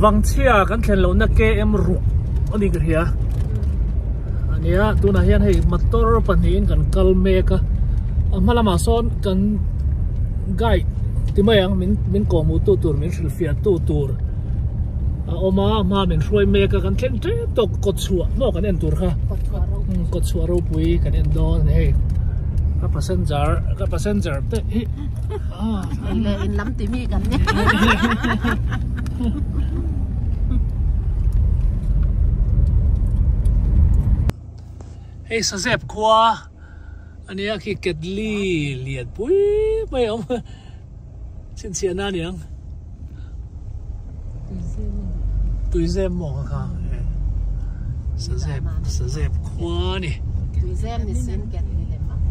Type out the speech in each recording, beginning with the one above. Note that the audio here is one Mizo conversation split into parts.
Vangchhia kan thlen lohna KM ruk a ni ka hria ania tunah hian hei motor pahnihin kan kal mek a a hma lamah sawn kan guide ti mai ang min min kawhhmuh tu tur min hrilhfiah tu tur a awm a hma min hruai mek a kan thleng tep tawk kawt chhuah maw kan en tur kha kawt chhuah ropui kan en dawn a ni hei ka passenger ka passenger te hi le in lam ti mi kan ni Hei Sazep khua ania khi ketli lian pui mai a awm chhinchhiah na aniang Tuizem maw ka kha Sazep Sazep khua ani Tuizem ni sin ketli lem ang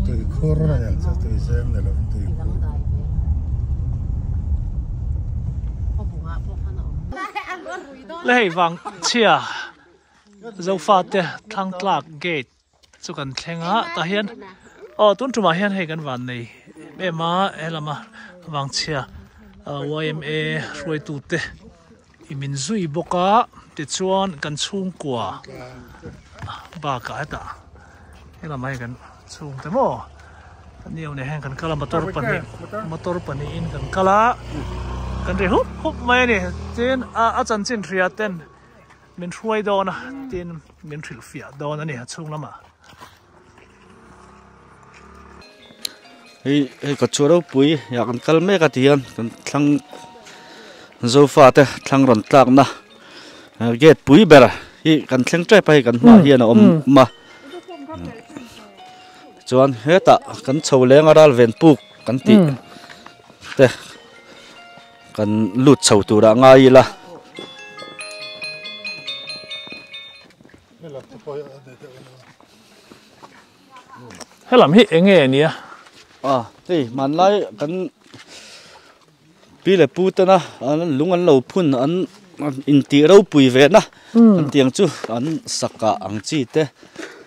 Tuikhur a niang chu tuizem ni lovin tuikhur Le hei vang chhia Zofate Thlangtlak Gate chu kan thleng a tah hian aw tun tumah hian hei kan van nei em em a helama vangchhia yma hruaitute i min zui bawk a tichuan kan chhungkua bakah hetah helama hei kan chhungte maw aniau nen hian kan kal a motor pahnih motor pahnihin kan kal a kan ri hup hup mai a ni tin a chanchin hria ten Min hruai dawn a, tin min hrilh fiah dawn a ni a chhung lamah. Hei hei ka chu ropui ah kan kal mek a ti hian kan thlang zofa te thlang rawn tlak na gate pui ber hi kan thleng tep a hei kan hmaah hian a awm a chuan hetah kan chho leng a ral ven puk kan tih te. Kan lut chho turah ngai ila. Helam hi eng nge nia? A hei hmanlai kan pi leh pu tena an lung an lo phun an intih ropui ve na an tiang chu an sakah ang chi te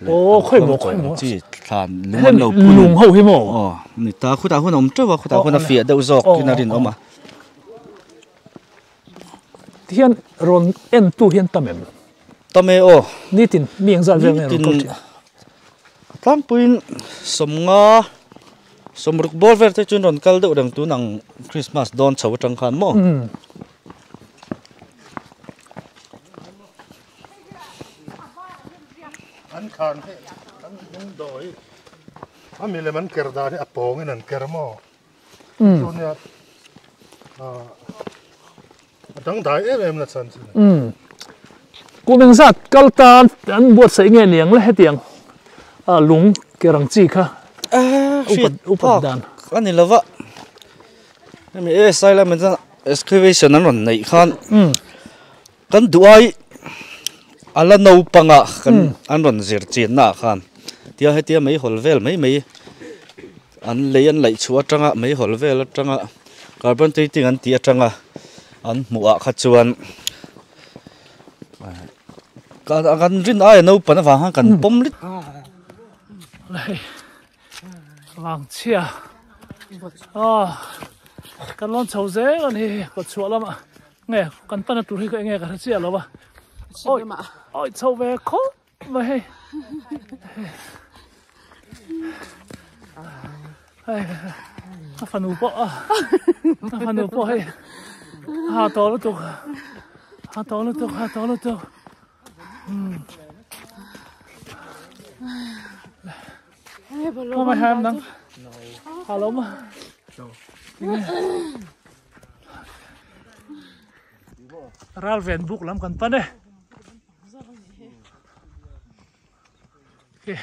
Aw khawi maw khawi maw chi thlan lung an lo phun lung ho hi maw aw ni ta khutah hun a awm teuh a khutah hun a fiah deuh zawk in a rinawm a tihian rawn en tu hian tam em tam e aw nitin mi eng zat vel nge rawn kal thin tlangpuiin sawmnga sawmruk bawr vel te chuan rawn kal deuh reng tun ang Christmas dawn chho atang khan maw. An khan hi an lung dawh hi a milem an ker dan hi a pawngin an ker maw chunia a dangdai em em na chan chu ni. Kum engzat kal tan an buatsaih nge niang le hetiang lung ker ang chi kha upat upat dan a ni lova hemi ASI lamin chuan excavation an rawn neih khan Kan duhai a la naupanga kan an rawn zir chinna ah khan tia hetia meihawl vel mai mai an lei an laih chhuah atanga meihawl vel atanga carbon dating an tih atanga an hmuh ah kha chuan kan rin aia naupan avang khan kan pawm lit. Vangchhia aw kan lawn chho zel a ni kawtchhuah lamah. Nge kan pana tur hi ka enge ka hre chiah lo a. Oi oi chho ve khawp mai hei. Hei ka fanu pawh a ka fanu pawh hei ha tawh lutuk ha tawh lutuk ha tawh lutuk. Khaw mai ham nang ha lo ma. Ral ven buk lam kan pan e. Okay.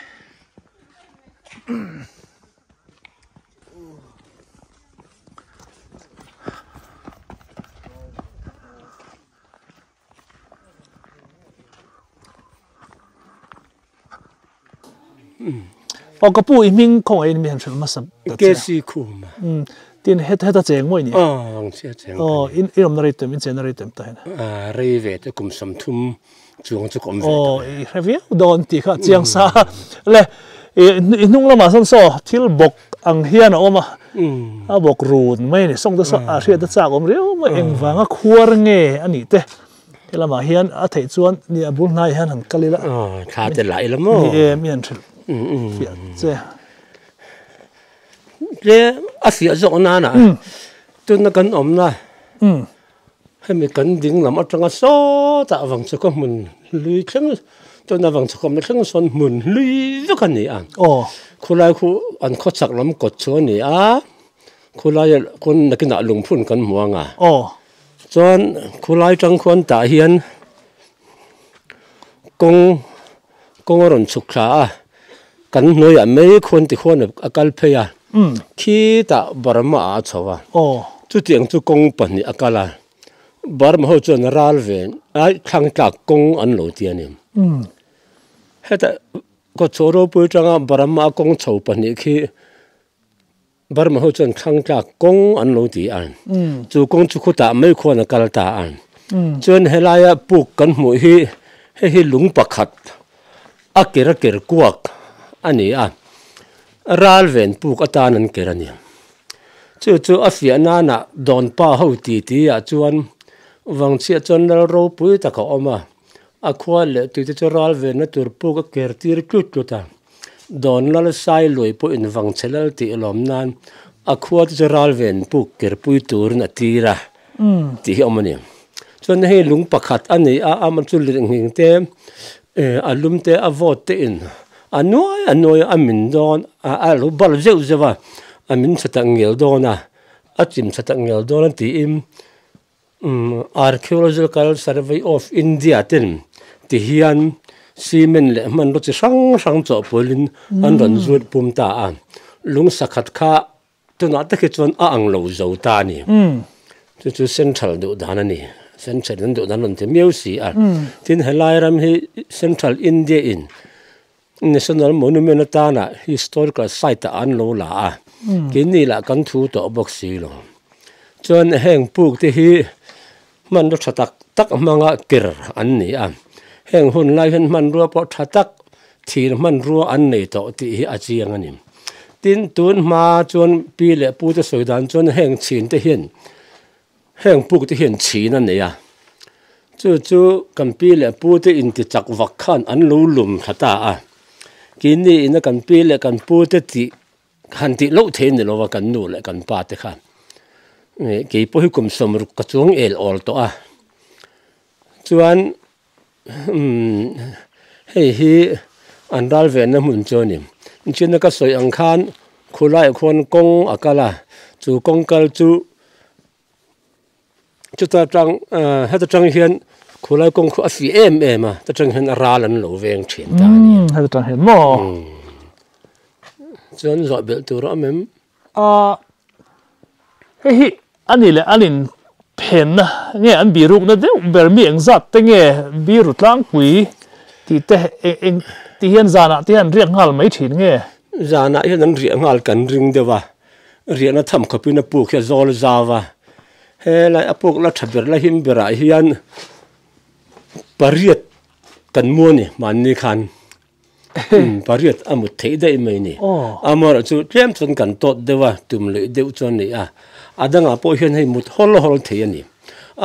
Aw ka pu i hming khawngaih in mi han hrilh hmasa ta che. KC Khum. Tin het heta cheng mawi ni. Aw ang chiah cheng. Aw in i awmna rei tem in chenna rei tem ta hian. A rei ve te kum 30 chuang chu ka awm ve ta. Aw i hre viau dawn tih kha chiang sa le i hnung lamah sawn saw thil bawk ang hian a awm a. A bawk run mai a ni sawng te saw a hriat a chak awm riau mai eng vanga khuar nge a nih te helamah hian a theih chuan ni a bul hnaiah hian han kal ila thla te lah ila maw ni e mi han hrilh fiah che tle a fiah zawk nana tuna kan awmna hemi kan ding lam atanga sawtah vang chu ka hmun hlui thleng tuna vang chu ka awmna thleng sawn hmun hlui vek a ni a khulai khu an khawchhak lam kawt chu a ni a khulaia khawn nakinah lungphun kan hmu ang a chuan khulai tang khuan tah hian kawng kawng a rawn chhuk thla a kan hnuaiah mai khuan tikhuan a kal phei a khitah Burma ah a chho a chutiang chu kawng pahnih a kal a Burma ho chuan ral ve ai thlang tlak kawng an lo ti a ni hetah kawtchhuah ropui atanga Burma kawng chho pahnih khi Burma ho chuan thlang tlak kawng an lo ti a, chu kawng chu khutah mai khuan a kal ta a. Chuan helaia puk kan hmuh hi hei hi lung pakhat a ker a ker kuak a ni a, ral ven puk atan an ker a ni. Chu chu a fiah nana Dawnpa ho ti ti ah chuan Vangchhia chuan lal ropui tak a awm a, a khua leh tuite chu ral venna tur puk a ker tir tlut tlut a. Dawn lal sai lui pawh in vang chhe lal tih lawm nan a khua te chu ral ven puk kerpui turin a tir a tih hi a awm a ni. Chuan hei lung pakhat a ni a, ama chu lirnghing te a lum te a vawt te in a nuai a nuai a min dawn a lo bal zeuh zeuh a, a min chhe tak ngel dawn a, a chim chhe tak ngel dawn a tiin Archaeological Survey of India ten ti hian cement leh hmanraw chi hrang hrang chawhpawlhin an rawn zut pum ta a, lung sakhat kha tunah tak hi chuan a ang lo zo ta a ni. Chu chu central duh dan a ni. Central an duh dan rawn ti miau si a. Tin, helai ram hi Central India in National Monument atana historical site ah an lo la a, keini lah kan thu tawh bawk si lo. Chuan heng puk te hi hmanraw tha tak tak hmanga ker an ni a, heng hun lai hian hmanrua pawh tha tak thir hmanrua an nei tawh tih hi a chiang a ni. Tin, tun hma chuan pi leh pu te sawi dan chuan heng chhin te hian Heng puk te hian chhin a nei a, chu chu kan pi leh pu te inti chak vak khan an lo lum thla ta a, keini ina kan pi leh kan pu te tih han tih loh thei ni lova kan nu leh kan pa te khan kei pawh hi kum sawmruk ka chuang el awl tawh a, chuan Hei hi an ral venna hmun chu a ni. China ka sawi ang khan khulaiah khuan kawng a kal a, chu kawng kal chu chuta tang heta tang hian khulai kawng khu a fih em em a, ta tang hian a ral an lo veng thin ta a ni. Heta tang hian maw? Chuan zawh belh tur a awm em? A hei hi a ni leh an in phenna nge an birukna deuh ber mi engzat te nge biru tlangpui tih te eng ti hian zanah te hian an riak nghal mai thin nge? Zanah hian an riah nghal kan ring deuh a, riahna tham khawpin a puk hi a zawl zau a, helai a puk la tha ber la him berah hian pariat kan mu a ni mahni khan. Pariat a mut theih daih mai ni. Amaherawh chu tlem chuan kan tawt deuh a, tum leh deuh chuan a ni a. A dangah pawh hian hei mut hawl hawl thei a ni.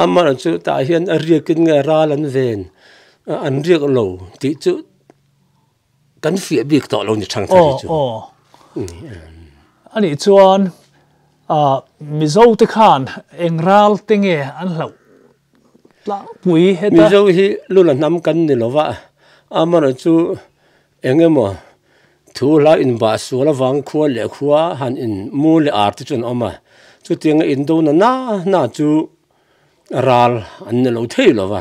Amaherawh chu tah hian a riakin nge ral an ven, an riak lo tih chu kan fiah bik tawh lo ni thang thar hi chu. A nih chuan Mizo te khan eng ral te nge an hlauh tlangpui heta. Mizo hi lula hnam kan ni lo va, amaherawh chu eng emaw thu hla inbah sual avang khua leh khua han in mu leh ar te chu an awm a, chutianga indona na na chu ral an ni lo thei lo va,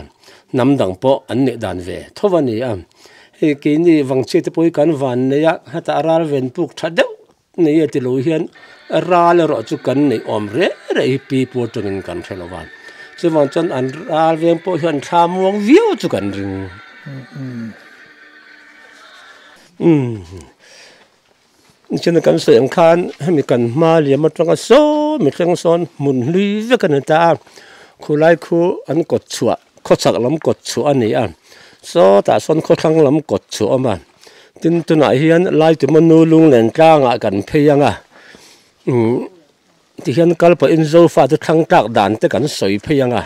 hnam dang pawh an neih dan ve tho a ni a. Hei keini Vangchhia te pawh hi kan van nei a, hetah ral ven puk tha deuh Nei a ti lo hian ral erawh chu kan neih awm reh reh hi pi pu atangin kan hre lo va, chuvang chuan an ral veng pawh hian thla muang viau chu kan ring. Umm nichina kan sawi ang khan hemi kan hma liam atanga saw mi thleng sawn hmun hlui vek a ni ta a, khulai khu an kawt chhuah khawchhak lam kawt chhuah a ni a, sawtah sawn khawthlang lam kawt chhuah a awm a. Tin tunah hian Laituma nu lunglen tlangah kan phei ang a, umm Ti hian kal pawhin Zofa te thlang tlak dan te kan sawi phei ang a.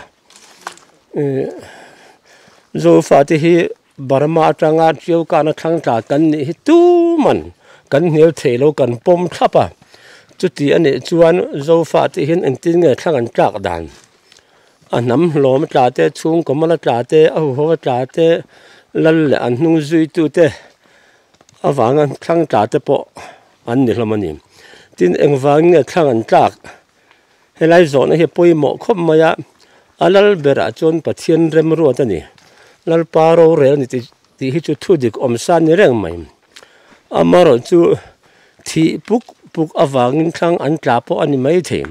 Zofa te hi Burma atanga Tiaukana thlang tla kan nih hi tuman kan hnial thei lo kan pawm thlap a. Chuti a nih chuan Zofa te hian engtin nge thlang an tlak dan? A hnam hlawm a tla te, chhungkaw mal a tla te, a huho a tla te, lal leh an hnung zuitu te avanga thlang tla te pawh an ni hlawm a ni. Tin, engvangin nge thlang an tlak? Helai zawhna hi a pawimawh khawp mai a, a lal berah chuan Pathian remruat a ni. Lalpa rorel a ni tih hi chu thu dik awm sa ni reng mai. Amaherawh chu thih puk puk avangin thlang an tla pawh a ni maithei.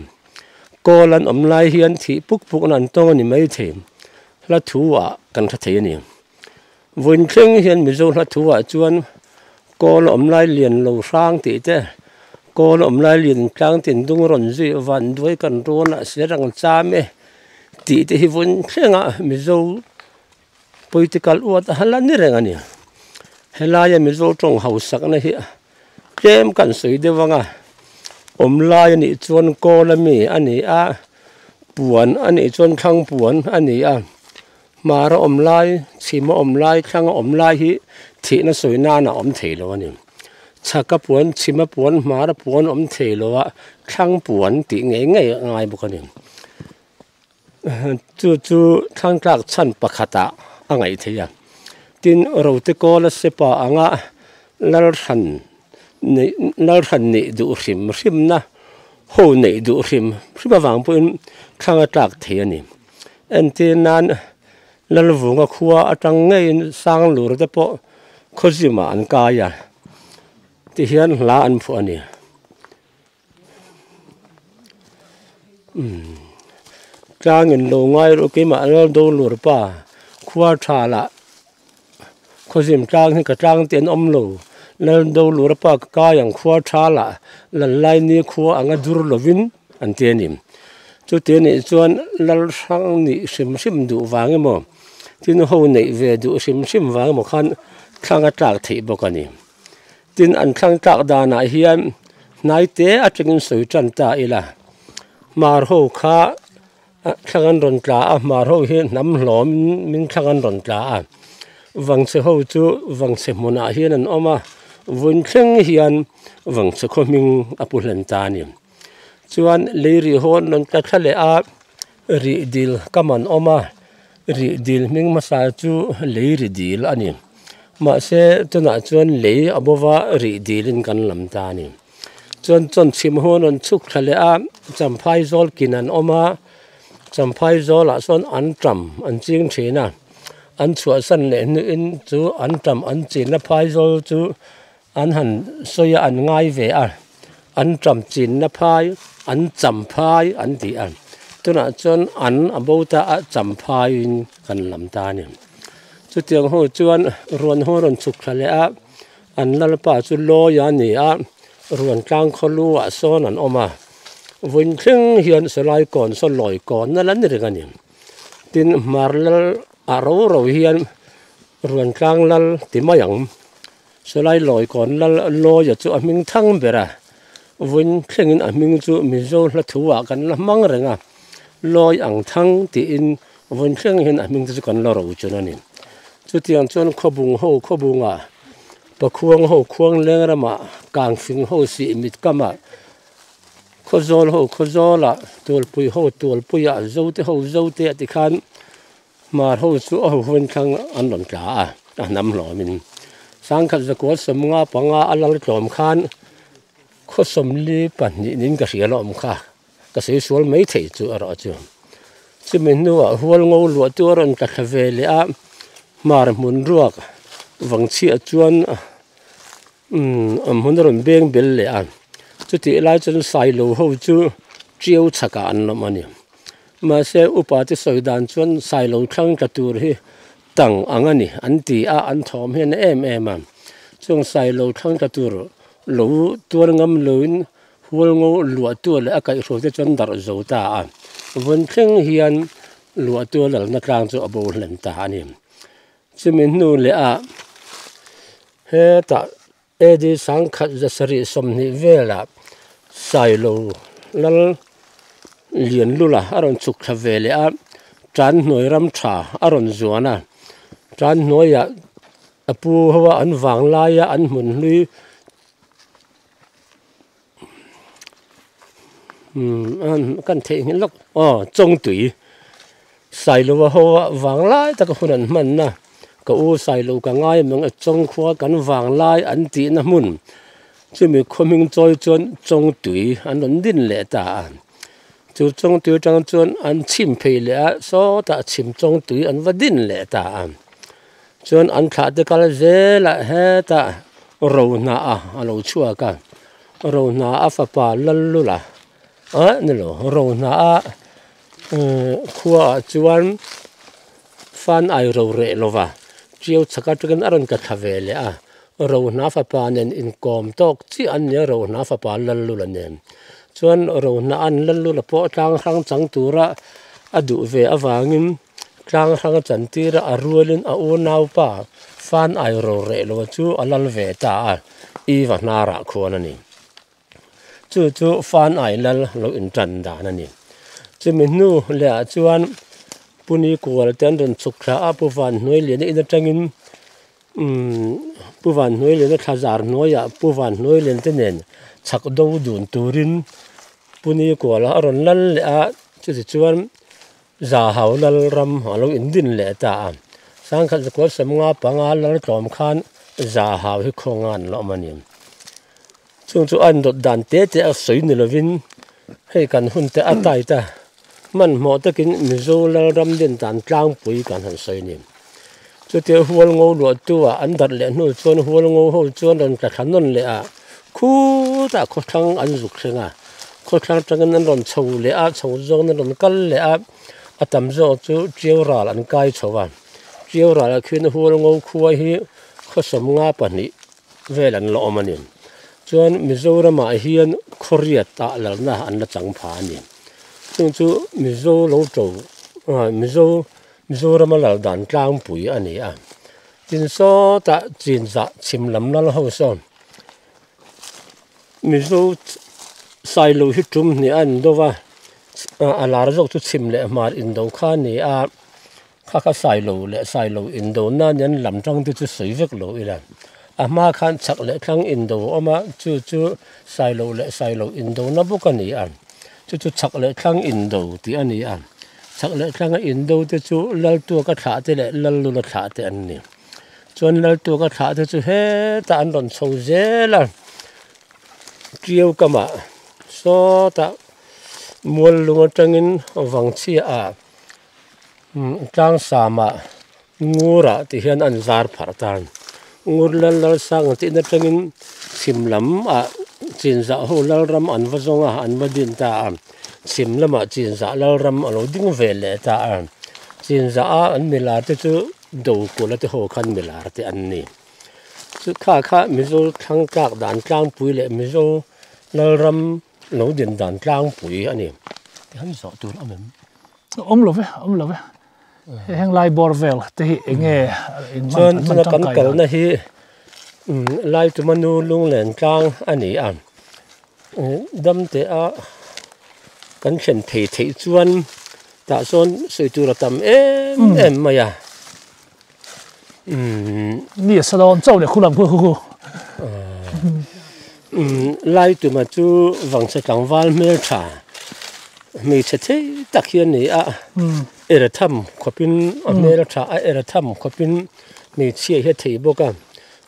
Kawl an awm lai hian thih puk pukna an tawng a ni maithei. Hla thu ah kan hre thei a ni. Vawiin thleng hian Mizo hla thu ah chuan kawl a awm lai lian lo hrang tih te, kawl a awm lai lian tlang tin dung rawn zui van duai kan rawn ah ser ang cham e tih te hi vawiin thleng ah Mizo political uat a la ni reng a ni. Helaia Mizo tawng hausakna hi tlem kan sawi deuh ang a, awm lai a nih chuan kawl a mi a ni a, puan a nih chuan thlang puan a ni a. Hmar a awm lai, chhim a awm lai, thlang a awm lai hi thihna sawi nan a awm thei lo a ni. Chhak a puan, chhim a puan, hmar a puan awm thei lo a, thlang puan tih ngei ngei a ngai bawk a ni. Chu chu thlang tlak chhan pakhatah a ngaih theih a. Tin, rote kawl a sepa anga lalhran neih lalhran neih duh hrim hrimna ho neih duh hrim hrim avang pawhin thlang a tlak thei a ni. Entir nan Lalvunga khua atang ngeiin Sanglur te pawh khawzimah an kai a, tihian hla an phuah a ni. Tlangin lo ngai rawh keimah Laldolur pa khua tha lah khawzim tlang hi ka tlang te an awm lo. Laldolur pa ka kai ang khua tha lah Lallai-ni khua anga dur lovin an ti a ni. Chuti anih chuan lal hrang nih hrim hrim duh vang emaw, tin ho neih ve duh hrim hrim vang emaw khan thlang a tlak theih bawk a ni. Tin, an thlang tlak danah hian hnai te atangin sawi tan ta ila, hmar ho kha thlang an rawn tla a, hmar ho hi hnam hlawm min thlang an rawn tla a, vangchhe ho chu vangchhe hmunah hian an awm a, vun thleng hian vangchhe khaw hming a pu hlen ta a ni. Chuan lei rih haw an rawn tla thla leh a, rih dil kam an awm a, rih dil hming hmasa chu lei ri dil a ni. Mahse tunah chuan lei a bova rih dilin kan lam ta a ni. Chuan chawnchhim haw an rawn chhuk thla leh a, champhai zawl kin an awm a, champhai zawlah sawn an tam an ching thin a, an chhuahsan leh hnuin chu an tam an chinna phai zawl chu An han sawi a, an ngai ve a, an ṭam chinna phai, an cham phai an ti a, tunah chuan an a bo ta a, cham phaiin kan lam ta a ni. Chutiang ho chuan ruan ho rawn chhuk thla leh a, an lalpa chu lawi a ni a, ruan tlang khaw lu ah sawn an awm a, vawiin thleng hian sawlai kawn saw lawi kawn na la ni reng a ni. Tin, hmar lal ah ro ro hian ruan tlang lal ti mai ang. Sawlai lawi kawn lal lawia chu a hming thang ber a, vawiin thlengin a hming chu Mizo hla thu ah kan la hmang reng a, lawi ang thang tiin vawiin thleng hian a hming te chu kan la ro chun a ni. Chutiang chuan khawbung ho khawbungah, pakhuang ho khuang leng ramah, kangfing ho sih mit kamah, khawzawl ho khawzawlah, tualpui ho tualpuiah, zote ho zote ah tikhan Hmar ho chu a huan thlang an rawn tla a, a hnam hlawmin. Sangkhat zakua sawmnga panga a lal tlawm khan khaw sawmli pahnih niin ka hria lawm kha, ka sawi sual mai thei chu erawh chu. Chumi hnuah hual ngo luah chu a rawn tla thla ve leh a, hmar hmun ruak vangchhiah chuan umm hmun a rawn beng bel leh a, chutih lai chuan sailo ho chu tiau chhakah an lawm a ni. Mahse, upa te sawi dan chuan sailo thlang tla tur hi tang ang a ni an ti a, an thawm hian a em em a. Chung sailo thlang tla tur lo tuar ngam loin hual ngo luah tua leh a kaihhruai te chuan darh zo ta a. Vawn thleng hian luah tua lalna tlang chu a bo hlen ta a ni. Chumi hnu leh ah hetah AD 1720 velah Sailo lal. Lianlula a rawn chhuk thla ve leh a, tan hnuai ram tha a rawn zuan a, tan hnuaiah a pu ho a an vang laia an hmun hlui umm kan theihnghilh lawk aw Chawngtui Sailova ho a vang lai taka hun an hmanna ka u Sailo ka ngai mang e Chawngkhua kan vang lai an tihna hmun chumi khaw hming chawi chuan Chawngtui an rawn din leh ta a. Chu Chawngtui atang chuan an chhim phei leh a, sawtah chhim Chawngtui an va din leh ta a. Chuan an thlah te kal zelah hetah Rohna a a lo chhuak a, Rohna a fapa Lallula a ni lo, Rohna a khuaah chuan fan ai ro reh lova Tiau chhak atangin a rawn ka thla ve leh a, Rohna fapa nen inkawm tawk chiah an nia Rohna fapa Lallula nen. Chuan Rohna an Lallula pawh tlang hrang chang tura a duh ve avangin tlang hrang a chantir a, a rualin a unaupa fan ai ro reh lo chu a lal ve ta a, Iva hnarah khuan a ni. Chu chu fan ai lal lo intan dan a ni. Chumi hnu leh ah chuan Pu Nikual te an rawn chhuk thla a, Pu Vanhnuailiana in atangin umm Pu Vanhnuailiana thla zar hnuaiah Pu Vanhnuailian te nen chhak do dun turin Pu Nikuala a rawn lal leh a, chuti chuan Zahau lal ram a lo indin leh ta a. Sangkhat zakual sawmnga panga lal tlawm khan Zahau hi khawnga an la awm a ni. Chung chu a indawt dan te te a sawi ni lovin hei kan hun te a tight a, hmanhmawh takin Mizo lal ram din dan tlangpui kan han sawi a ni. Chutia hual ngo luahtu ah an darh leh hnu chuan hual ngo ho chuan rawn tla thla nawn leh a, khutah khawthlang an zuk thleng a, khawthlang atangin an rawn chho leh a, chho zawngin an rawn kal leh a, a tam zawk chu Tiau ral an kai chho a, Tiau ralah khian hual ngo khua hi khawsawmnga pahnih vel an la awm a ni. Chuan Mizoramah hian khawriat ah lalna an la chang pha a ni. Chung chu Mizo lo to Mizo Mizorama lal dan tlangpui a ni a. Tin sawtah chinzah chhim lam lal ho sawn Mizo Sailo hi tum hnih a indo va, a lar zawk chu chhim leh hmar indo kha a ni a. Kha kha Sailo leh Sailo indo nan hian lam tang te chu sawi vek lo ila. A hma khan chhak leh thlang indo a awm a, chu chu Sailo leh Sailo indo na bawk a ni a. Chu chu chhak leh thlang indo tih a ni a. Chhak leh thlanga indo te chu Laltuaka thlah te leh Lallula thlah te an ni. Chuan Laltuaka thlah te chu hetah an rawn chho zel a, Tiau kamah sawtah Muallung atangin Vangchhia ah Tlangsama Ngurah tih hian an zar pharh ta. Ngur lal lal sang tih na tangin chhim lam ah chinzah ho lal ram an va zawng a, an va din ta a. Chhim lamah chinzah lal ram a lo ding ve leh ta a. Chinzah a an milar te chu Dokula te ho khan milar te an ni. Chu kha kha Mizo thlang tlak dan tlangpui leh Mizo lal ram lo din dan tlangpui a ni. Tihan zawh tur a mem. Awm lo ve, awm lo ve. Heng lai bawr vel te hi eng nge in hman Chuan tuna kan kalna hi lai tuma nu lunglen tlang a ni a. Dam teh a kan thlen thei theih chuan tah sawn sawi tur a tam em em mai a. Ni a sa dawn chauh leh khulam khu khu. Lai tuma chu vangchhe tlangval hmeltha hmeichhe thei tak hi a ni a, er tham khawpin a hmeltha a, er tham khawpin hmeichhia hi a thei bawk a,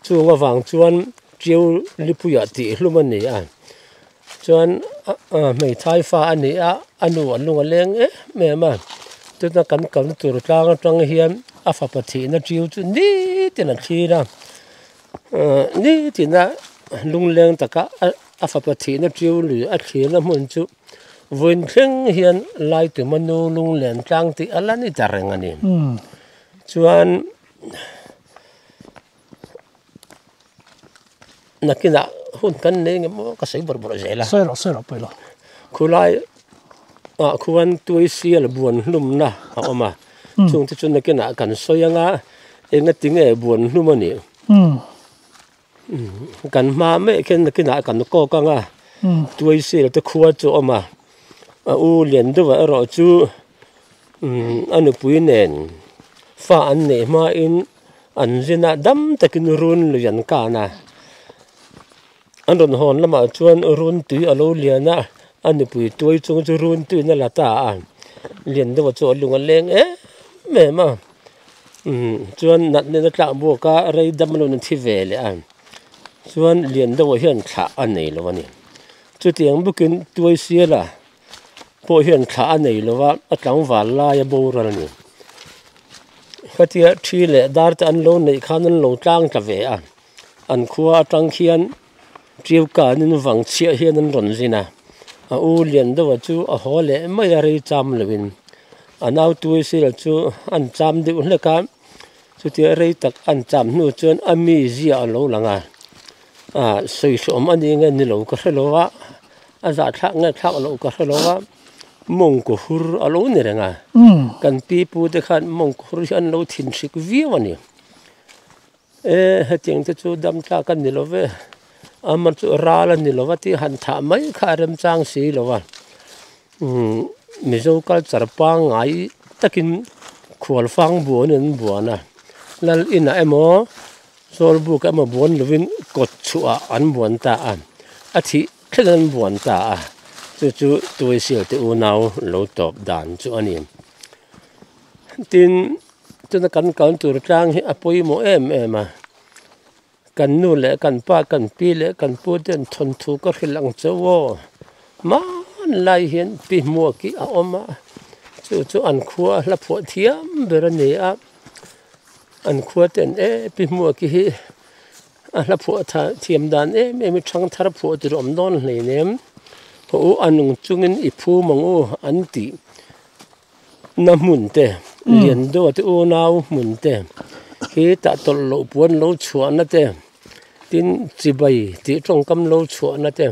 chung avang chuan Tiau lipuiah tih hlum a ni a, chuan hmeithai fa a ni a, a nu a lung a leng em em a, chutah kan kalna tur tlang atang hian a fapa thihna Tiau chu nitin a thlir a. Nitina lungleng taka a fapa thihna tiu lui a thlirna hmun chu vawiin thleng hian Laituma nu lunglen tlang tih a la ni ta reng a ni. Chuan nakinah hun kan nei nge maw ka sawi bawrh bawrh zel a. Sawi rawh sawi rawh pawilo. Khulai ah khuan tuaisial buan hlumna a awm a, chungte chu nakinah kan sawi anga Engatinge buan hlum a nih? Kan hma mek hian nakinah kan kawk ang a, tuaisel te khua chu a awm a. A u lian deuhah erawh chu a nupui nen fa an neih hmain an zin a, dam takin run lui an kan a. An rawn hawn lamah chuan run tui a lo lian a, a nupui tuai chung chu run tuiin a la ta a, lian deuhah chu a lung a leng em em a. Chuan natna in a tlak bawk a, rei dam a lo in a thi ve leh a, chuan lian deuhah hian thlah a nei lo a ni. Chutiang bawkin tuai siala pawh hian thlah a nei lo a, a tlangval laia boral a ni. Khatia thi leh dar te an lo neih khan an lo tlang tla ve a, an khua atang khian tiu kanin vang chhiah hian an rawn zin a, a u lian deuha chu a haw leh mai a rei cham loin a nau tuai sila chu an cham deuh hlek a, chutia rei tak an cham hnu chuan a mi zia a lo lang a. Ah sawi hreawm a ni nge ni lo ka hre lo a, a zah thlak nge thlak loh ka hre lo a, mawngkaw hur a lo ni reng a, kan pi pu te khan mawngkaw hur hi an lo thin hrik viau a ni. E hetiang te chu dam tlak a ni lo ve, amah chu ral a ni lo va tih han thah mai kha a remchang si lo a, umm Mizo culture pangngai takin khualfang buan in an buan a, lal inah emaw Zawlbuk emaw buan lovin kawt chhuah an buan ta a, a thih thleng an buan ta a, chu chu Tuaisial te unau lo tawp dan chu a ni. Tin, tuna kan kal tur tlang hi a pawimawh em em a, kan nu leh kan pa, kan pi leh kan pu ten thawnthu ka hrilh ang che u aw, hmanlai hian pi hmuak hi a awm a, chu chu an khua hla phuah thiam ber a ni a. An khua ten e pi hmuak hi a hla phuah tha thiam dan em em hi thang thar phuah tur a awm dawn hleinem haw u a nung chungin i phum ang u an tih na hmun te lian deuh te unau hmun te khi tah tawlh loh puan lo chhuah na te tin chibai tih tawngkam lo chhuah na te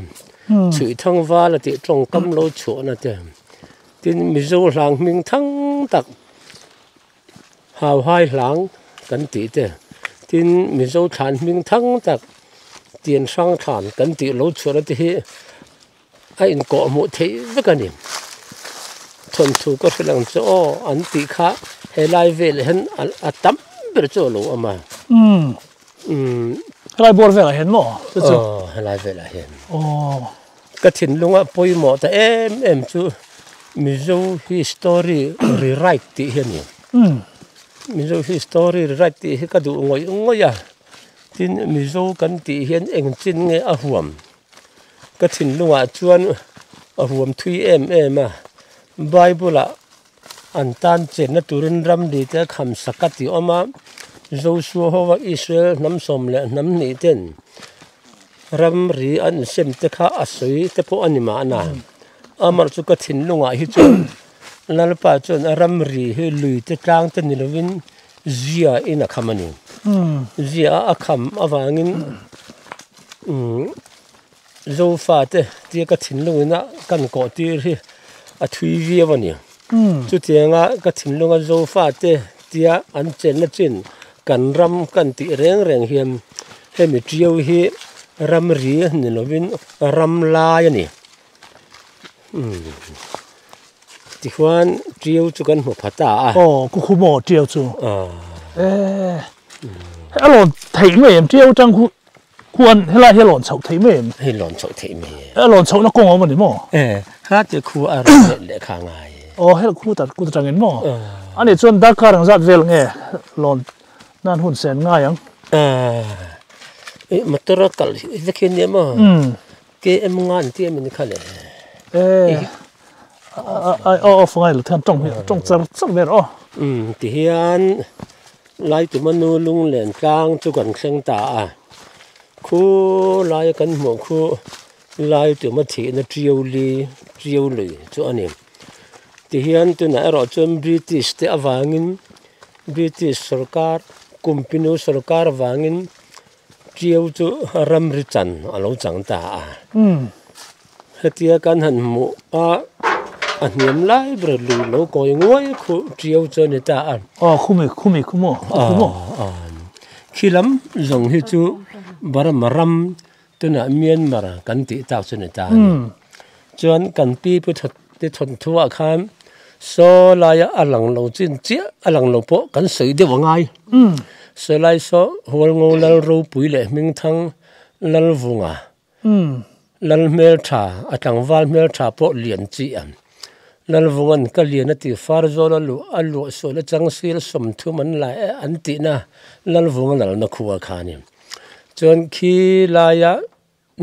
chhuih thang vala tih tawngkam lo chhuah na te tin mizo hlang hming thang tak. Hau hai hlang kan tih te, tin Mizo thlan hming thang tak tian hrang thlan kan tih lo chhuah na te hi a inkawh hmuh theih vek a ni. Thawnthu ka hre lang chu aw an tih kha helai velah hian a tam ber chu a lo awm a. Umm. Helai bawr velah hian maw chu chu? Aw helai velah hian. Aw. Ka thinlunga pawimawh ta em em chu Mizo history rewrite tih hi a ni. Mizo history rewrite tih hi ka duh ngawih ngawih a, tin Mizo kan tih hian eng chin nge a huam? Ka thinlungah chuan a huam thui em em a, Bible ah an tan chenna turin ramri te a kham sak a tih awm a, Joshua hova Israel hnam sawm leh hnam hnih ten Ramri an insem te kha a sawi te pawh a ni mahna. Amar chu ka thinlungah hi chuan Lalpa chuan ramri hi lui te tlang te ni lovin zia in a kham a ni. Zia a kham avangin Zofa te tia ka thinlungin a kan kawh tir hi a thui viau a ni. Chutianga ka thinlunga Zofa te tia an chenna chin kan ram kan tih reng reng hian Hemi ṭiau hi ramri ni lovin ram lai a ni. Umm tichuan ṭiau chu kan hmu pha ta a. Aw ku khu maw ṭiau chu. Aw. Eh a lawn theih mai em ṭiau atang khu khuan helai hi a lawn chhoh theih mai em? Hei lawn chhoh theih mai e. A lawn chhohna kawng a awm a ni maw? Eh helai khu a rawn let leh kha ngai e. Aw hel khu ta ku atangin maw? A nih chuan darkar ang zat vel nge lawn Nan hun sen ngai ang. Eh motor a kal hi vek hi ania maw? KM nga an ti a min kha le. Eh ai aw aw ngai lo thian tawng hi tawng char char ber aw. Tihian Laitum a nu lunglen tlang chu kan thleng ta a, khu laia kan hmuh khu Laitum a thihna Ṭiau li Ṭiau lui chu a ni. Tihian tunah erawh chuan British te avangin British sorkar Kumpinu sorkar avangin Ṭiau chu ramri chan a lo chang ta a. Hetia kan han hmuh a, a hniam lai ber lui lo kawi nguai khu Ṭiau chu a ni ta a. Aw khumi khumi khu maw khu maw. Khi lam zawng hi chu Burma ram tunah Myanmar kan tih tak chu a ni ta a ni. Chuan kan pi pu Ti thawnthuah khan saw laia a lang lo chin chiah a lang lo pawh kan sawi deuh a ngai. Saw lai saw Hualngo Lal ropui leh Hmingthang Lalvunga Lal hmeltha a tlangval hmeltha pawh lian chi a. Lalvunga'n ka lian a ti far zawl a luh a luah sual a chang sil 30 an lai an tihna Lalvunga lalna khua kha a ni. Chuan khi laia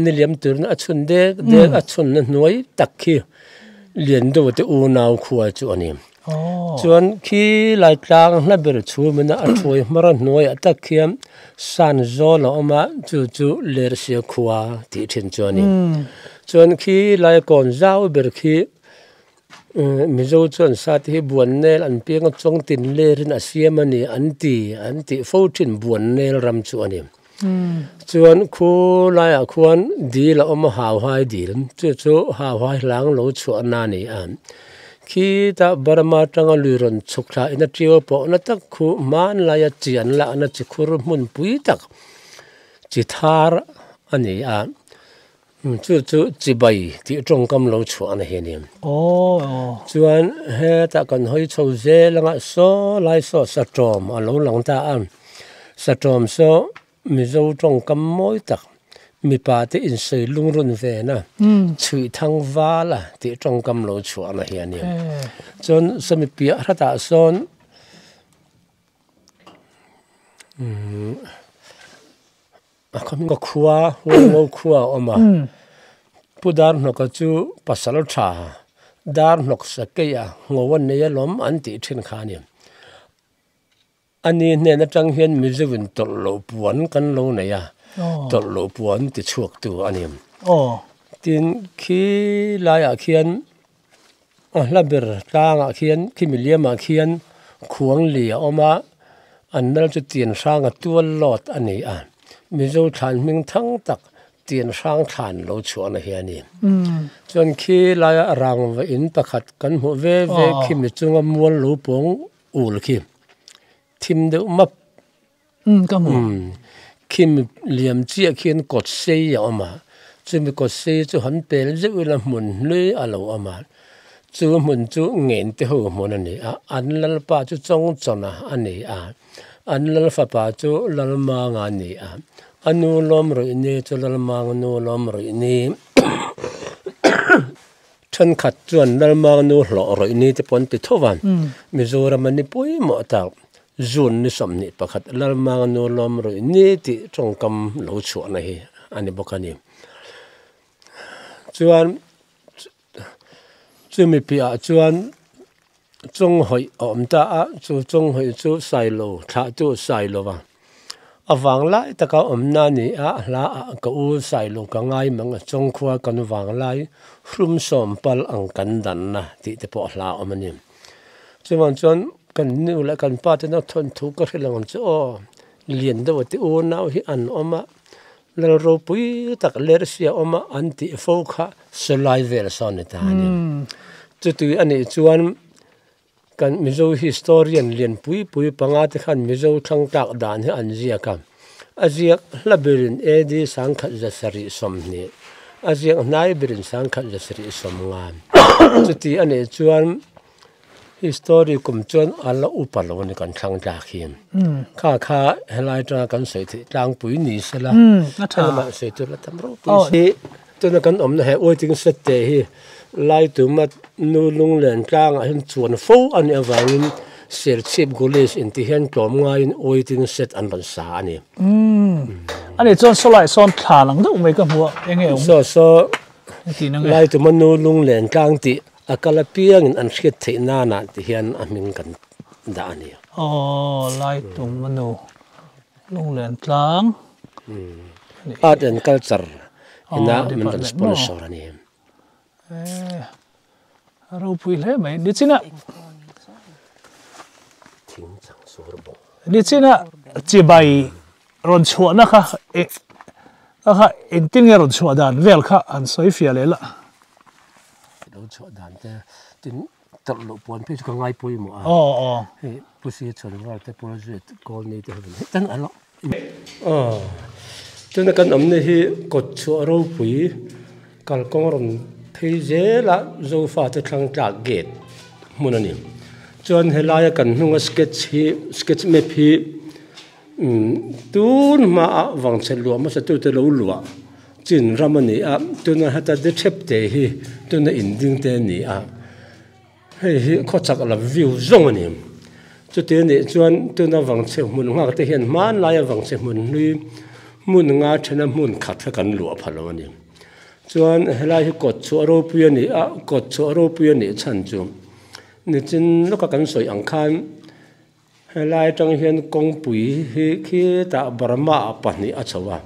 Ni liam turna a chhun dek dek a chhunna hnuai tak khi lian deuh te unau khua chu a ni. Chuan khi lai tlang hla ber chhumina a thuai hmar a hnuaiah tak khian san zawl a awm a, chu chu Lersia khua tih thin chu a ni. Chuan khi lai kawn zau ber khi Mizo chuan sa te hi buannel an piang a chawng tin lerin a siam a ni an ti an tih fo thin buannel ram chu a ni. Chuan khu laiah khuan dil a awm a hauhai dil chu chu hauhai hlang lo chhuahna a ni a. Khitah Burma atanga lui rawn chhuk thla in a ṭiau pawh na tak khu hmanlaia chi an lahna chi khur hmunpui tak chi thar a ni a. Chu chu chibai tih tawngkam lo chhuah na hi a ni. Chuan hetah kan hawi chho zel anga saw lai saw satawm a lo lang ta a, satawm saw Mizo tawngkam mawi tak mipa te insawi lungrun ve na chhuih thang val a tih tawngkam lo chhuah na hi a ni. Chuan sawmi piah hratah sawn A khawhming ka khua, Hualngo khua a awm a. Pu Darhnawka chu pasal tha, Darhnawk Sakeia ngo a nei alawm an tih thin kha a ni. Ani hnen atang hian Mizoin tawlh loh puan kan lo nei a, tawlh loh puan ti chhuaktu a ni. Tin, khi laiah khian a hla ber tlangah khian khimi liamah khian khuang li a awm a, an nal chu tian hrang a tual lawt a ni a, Mizo thlan hming thang tak tian hrang thlan lo chhuahna hi a ni. Chuan khi laia rangva in pakhat kan hmuh ve ve khimi chunga mual lo pawng ul khi thim deuh map. Ka hmu. Khimi liam chiah khian kawt sei a awm a, chumi kawt sei chu han pel zeuh ila hmun hlui a lo awm a, chu hmun chu ngen te ho hmun a ni a, an lalpa chu Chawngchawna a ni a, an lalfapa chu Lalmanga a ni a, a nu Lawmruihni chu Lalmanga nu Lawmruihni thenkhat chuan Lalmanga nu hlawh rawihni te pawh an ti tho va, Mizoram a ni pawimawh tak. June ni 21 Lalmang nu lawm ruih ni tih tawngkam lo chhuahna hi a ni bawk a ni. Chuan chumi piahah chuan Chawnghawih a awm ta a, chu Chawnghawih chu Sailo thlahtu Sailova a vang lai taka awmna a ni a, hla ah ka u Sailo ka ngai mang a, Chawngkhua kan vang lai hrum sawm pal ang kan danna tih te pawh hla a awm a ni. Chuvang chuan kan nu leh kan pa ten a thawnthu ka hrilh ang chu aw, lian deuh a ti unau hi an awm a, lal ropui tak lersia awm a an tih fo kha sawlai vel sawn ni ta a ni. Chuti a nih chuan kan Mizo historian lian pui pui panga te khan Mizo thlang tlak dan hi an ziak a, a ziak hla berin AD 1720, a ziak hnai berin 1790. Chuti a nih chuan History kum chuan a la upa lo a ni kan thlang tlak hi. Kha kha helai atanga kan sawi theih tlangpui ni se la, engmah sawi tur la tam ropui si. Tuna kan awmna he waiting shed te hi lai tuma nu lunglen tlangah hian chuan fo a nih avangin Serchhip Gulis intih hian tlawm ngaiin waiting shed an rawn sa a ni. Ani chuan sawlai sawn thla lang deuh mai ka hmu a, enge awm? Saw saw lai tuma nu lunglen tlang tih A kal apiangin an hriat theih nanah ti hian a hming kan dah a ni. Aw, Laitum a nu, Lunglen tlang. Art and Culture ina min rawn sponsor a ni. A ropui hle mai. Nichina Nichina chibai rawn chhuahna kha kha engtin nge rawn chhuah dan vel kha an sawi fiah leh la. Lo chhuah dan te tin tawlh loh puan phei chu ka ngai pawimawh a. Hei Pusi chhawn val te pawl zui kawl nei te ho in heti a lo. Tuna kan awmna hi kawt chhuah ropui kalkawng rawn. phei zela Zofate thlang tlak gate hmun a ni. Chuan helaia kan hnunga sketch hi sketch map hi umm tun hmaah vangchhe luah hmasa tute lo luah chin ram a ni a, tuna heta de thep te hi tuna inding te a ni a. Hei hi khawchak lam view zawng a ni. Chuti a nih chuan tuna vangchhe hmun nghak te hian hmanlaia vangchhe hmun hlui hmun nga thena hmun khat kha kan luah pha lo a ni. Chuan helai hi kawt chhuah ropui a ni a, kawt chhuah ropui a nih chhan chu nichin lawka kan sawi ang khan Helai atang hian kawngpui hi khitah Burma ah pahnih a chho a,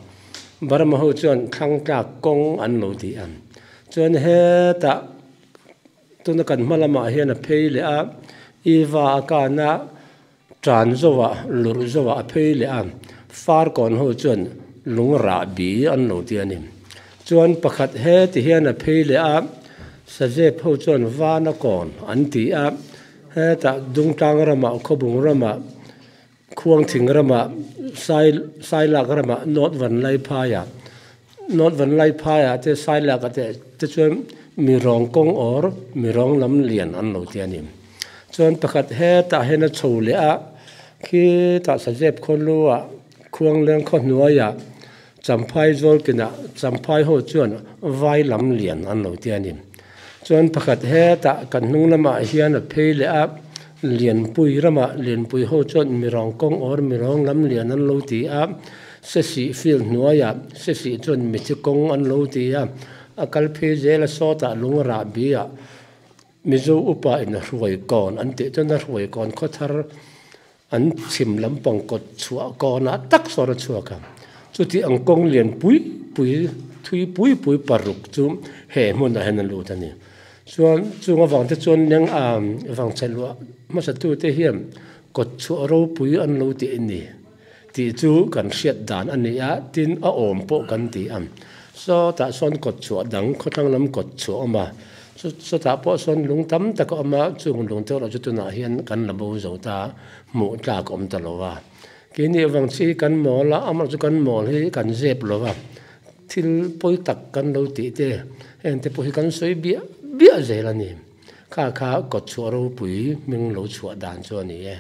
Burma ho chuan thlang tlak kawng an lo ti a, chuan hetah tuna kan hma lamah hian a phei leh a, Eva a kan a, tan zawhah lurh zawhah a phei leh a, Farkawn ho chuan lung rah bi an lo ti a ni. Chuan pakhat heti hian a phei leh a, Sazep ho chuan Vana kawn an ti a. Hetah Dungtlang ramah, Khawbung ramah, Khuangthing ramah, Sai Sailak ramah, North Vanlaiphaiah, North Vanlaiphaiah te Sailakah te te chuan mi rawng kawng awr, mi rawng lam lian an lo ti a ni. Chuan pakhat hetah hian a chho leh a, khitah Sazep khawluah, Khuangleng khaw hnuaiah, Champhai Zawlkinah Champhai ho chuan vai lam lian an lo ti a ni. Chuan pakhat hetah kan hnung lamah hian a phei leh a, Lianpui ramah Lianpui ho chuan Mirawng kawng or Mirawng lam lian an lo ti a, Sesih field hnuaiah Sesih chuan Mithi kawng an lo ti a, a kal phei zel a sawtah lung rahbi ah Mizo upa in a hruai kawn an tih chuan a hruai kawn khawthar An chhim lampang kawt chhuah kawnah tak sawn a chhuak a, chuti ang kawng lian pui pui, thui pui pui paruk chu he hmunah hian a lut a ni. Chuan chung avangte chuan leng a vangchhe luah hmasatute hian kawt chhuah ropui an lo tih a ni tih chu kan hriat dan a ni a, tin a awm pawh kan ti a. Sawtah sawn kawt chhuah dang khawthlang lam kawt chhuah a awm a. Chutah pawh sawn lung tam tak a awm a, chung lung te erawh chu tunah hian kan la bo zo ta, hmuh tlak a awm ta lo a. Keini avang chi hi kan mawl a, amaherawhchu chu kan mawl hi kan zep lo a, thil pawi tak kan lo tih te, heng te pawh hi kan sawi biah biah zel a ni. Kha kha kawtchhuah ropui hming lo chhuah dan chu a ni e.